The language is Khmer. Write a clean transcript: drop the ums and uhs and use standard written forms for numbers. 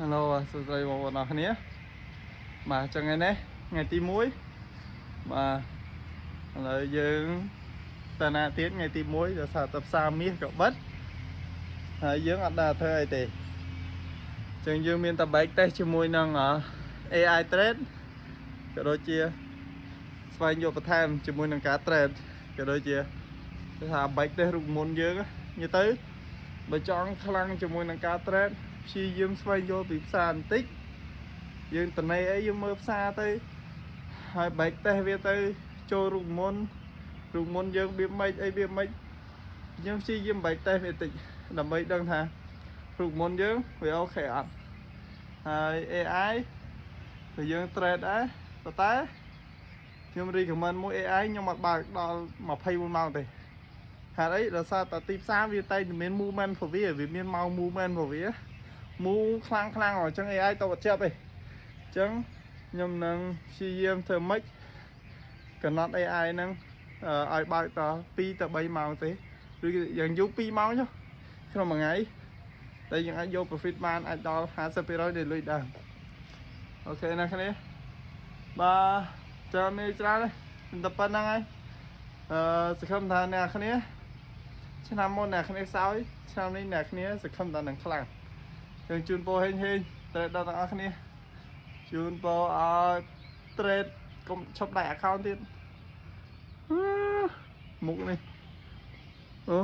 Hello សួស្តីបងប្អូនអរគ្នាបាទចឹងថ្ងៃនេះថ្ងៃទី1បាទឥឡូវយើងតាណាទៀតថ្ងៃទី1ដោយសារតែផ្សារមាសក៏បិទហើយយើងអត់ដើរធ្វើអីទេចឹងយើងមានតែ back test ជាមួយនឹង AI trade ក៏ដូចជាស្វែងយល់បន្ថែមជាមួយនឹងការ trade ក៏ដូចជាគេថា back test រូបមន្តយើងនិយាយទៅបើចង់ខ្លាំងជាមួយនឹងការ trade ព្យាយាមស្វែងយល់ពីផ្សារបន្តិចយើងតនេអីយើងមើលផ្សារទៅហើយ back test វាទៅចូលរូបមន្តរូបមន្តយើងវាម៉េចអីវាម៉េចយើងព្យាយាម back test វាតិចដើម្បីដឹងថារូបមន្តយើងវា OK អត់ហើយ AI ក៏យើង trade ដែរប៉ុន្តែខ្ញុំ recommend មួយ AI ខ្ញុំអត់បើកដល់24ម៉ោងទេហេតុអីដោយសារតែទីផ្សារវាតែងតែមាន movement របស់វាវាមានម៉ោង movement របស់វា move ខ្លាំងខ្លាំងអញ្ចឹង AI ទៅអត់ចាប់ទេអញ្ចឹងខ្ញុំនឹងព្យាយាមធ្វើម៉េចកំណត់ AI ហ្នឹងឲ្យបើកត2ទៅ3ម៉ោងទេឬយ៉ាងយូរ2ម៉ោងចុះក្នុងមួយថ្ងៃតែយើងអាចយក profit បានអាចដល់50%នៃលុយដើម OK ណាគ្នាបាទចាំមានច្រើនទេតែប៉ុណ្្នឹងហើយអឺសង្ឃឹមថាអ្នកគ្នាឆ្នាំមុនអ្នកគ្នាខ្សោយឆ្នាំនេះអ្នកគ្នាសង្ឃឹមថានឹងខ្លាំងយើងជូនពរហេងហេង trade ដល់ទាំងអស់គ្នាជូនពរឲ្យ trade កុំឈប់ដៃ account ទៀតមុខនេះអូ